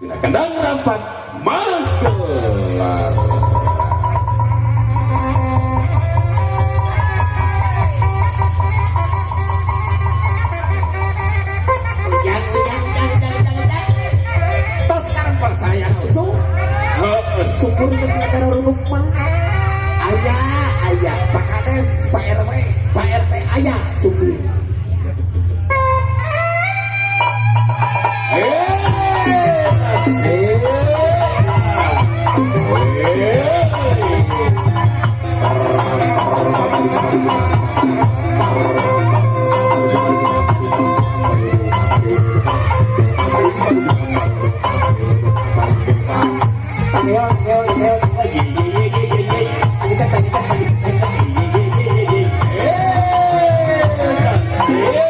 Kendang rampak Magelar. Ujang, ujang, ujang, ujang, ujang, ujang. Tos sekarang percaya ujung. Heeh, Syukur geus nagara ruluk mah. Aya, aya, Pak Kades, Pak RW, Pak RT aya syukur. Eh, asik. Tangeon, ngeon, ngeon, ye ye ye ye ye ye. Tangikan, tangikan, tangikan, ye ye ye ye ye. Eh, asik.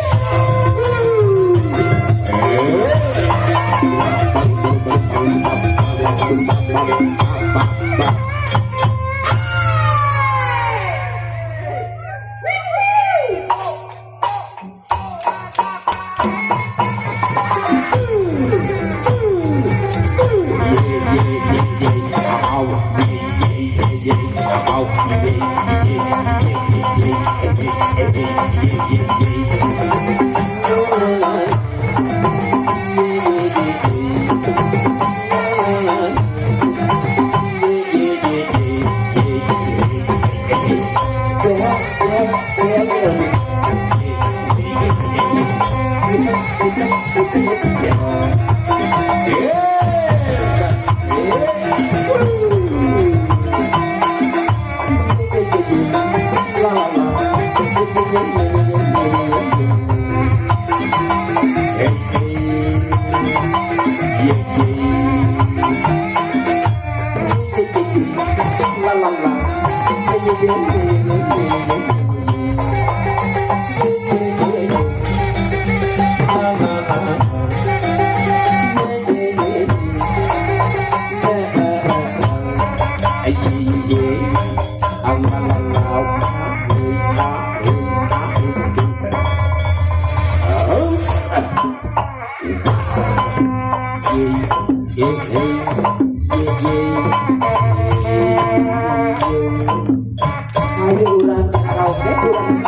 Ayo urang karaoke urang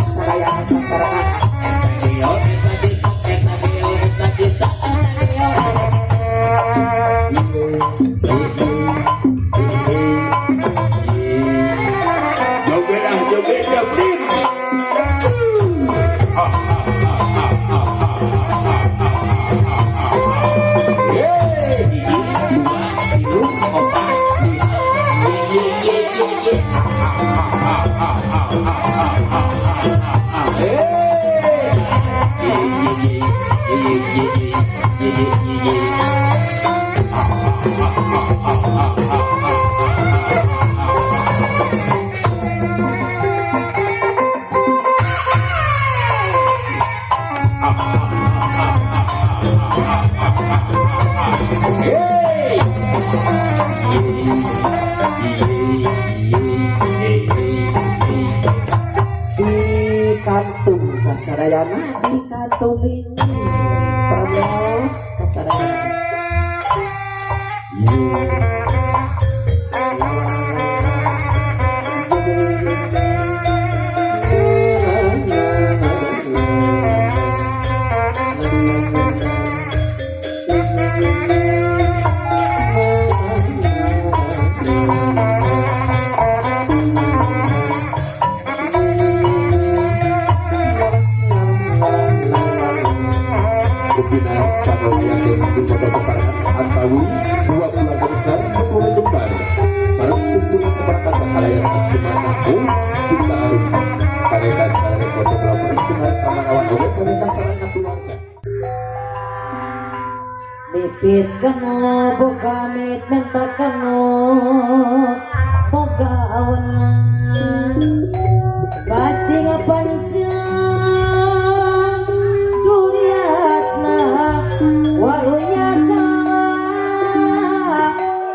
sadayana sasarengan. Eta geo, eta gita, eta geo, eta gita, eta geo. Joget ah, joget Gabrin. Yeay, Hiji, dua, tilu, opat, lima, ye ye ye ye ye. Hey. Ye ye ye ye ye ye ye ye. Hey. Di kantung kasadayana, di kantung ini permos kasadayana. Rubina Chandrawayate di kota sasaran antawis dua keluarga besar keturunan Jember sareng sempurna seperangkat sakalayan Semana Us Kita Arum Kareka sareng fotografer Semar Kamanawan oge kareka sareng keluarga. Mipit kano boga mit menta kano boga awenan basing pancang duriatna waluya salah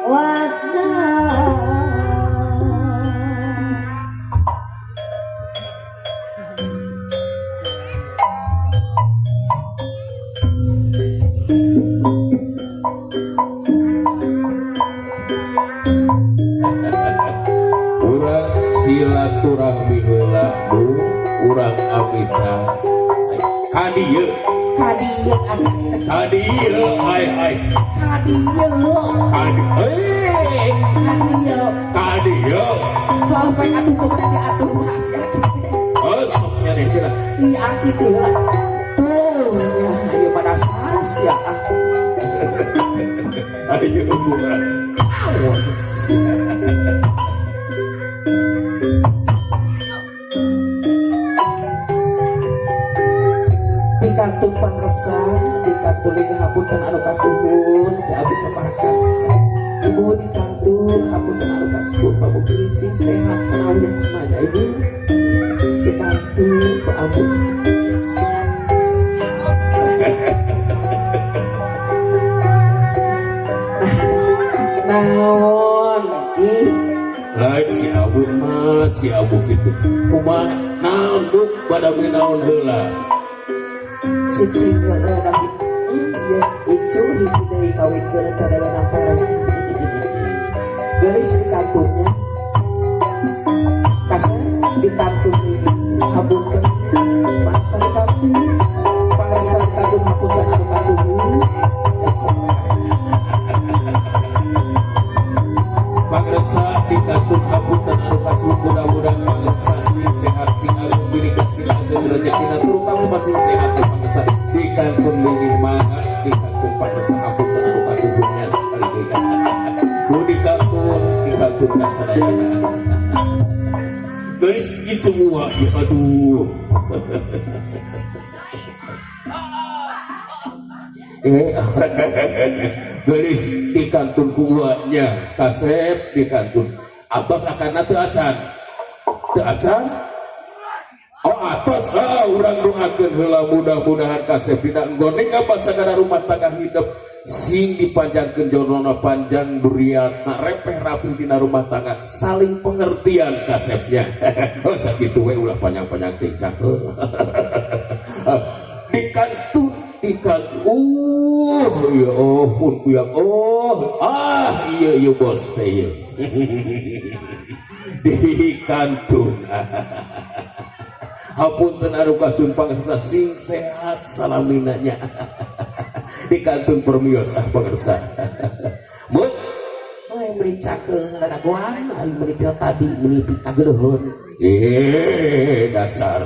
wasna. Silaturahmi heula bu urang amita ka dieu Ka dieu atuh ka dieu ai ai ka dieu ka dieu eh ka dieu ka dieu Sampai atuh teu meunang diatur mah aki teh. Oh sok nyari heula. Ih aki teh heula. Tuh nya ieu mah dasar sia ah. Ayo urang. Awas. Pikantun pangresa, dikantun lingga hapunten anu kasuhun, teu abdi saparakan. Ibu dikantun hapunten anu kasuhun, pamugi sing sehat sanawisna nya ibu. Dikantun ku ambu. Naon ki? Lain si Abu mah si Abu kitu. Kumaha naon duk bada naon heula. Cicing heeh da ieu incu hiji deui kawinkeun teh dalenan tereh. Geulis di kantunnya. Kasep di kantun ini hapunten bangsa di kantun pangresa di kantun hapunten anu kasuhun. Pangresa di kantun hapunten anu kasuhun mudah-mudahan pangresa sing sehat sing agung birikan sing ageng rezekina terutama sing sehat teh pangresa di kantun leuwih mangga di kantun pangresa hapunten anu kasuhunnya sekali deui. Bu di kantun kasadayana. Geulis kitu semua ya aduh. Geulis di kantun kuanya kasep di kantun atos akana teu acan teu acan oh atos ah urang doakeun heula mudah-mudahan kasep dina enggoning apa sagala rumah tangga hidup sing dipanjangkeun jonona panjang duriatna repeh rapih dina rumah tangga saling pengertian kasepnya. Oh sakitu we ulah panjang-panjang teh cakep. Di kantun di kantun ya oh pun kuyang oh ah iya iya bos teh ieu. Di kantun hapunten anu kasun pangersa sing sehat salamina nya. Di kantun permios ah pangersa. Mun aing meuni cakeung ladagoan aing meuni tadi meuni pitageuleuheun. Dasar.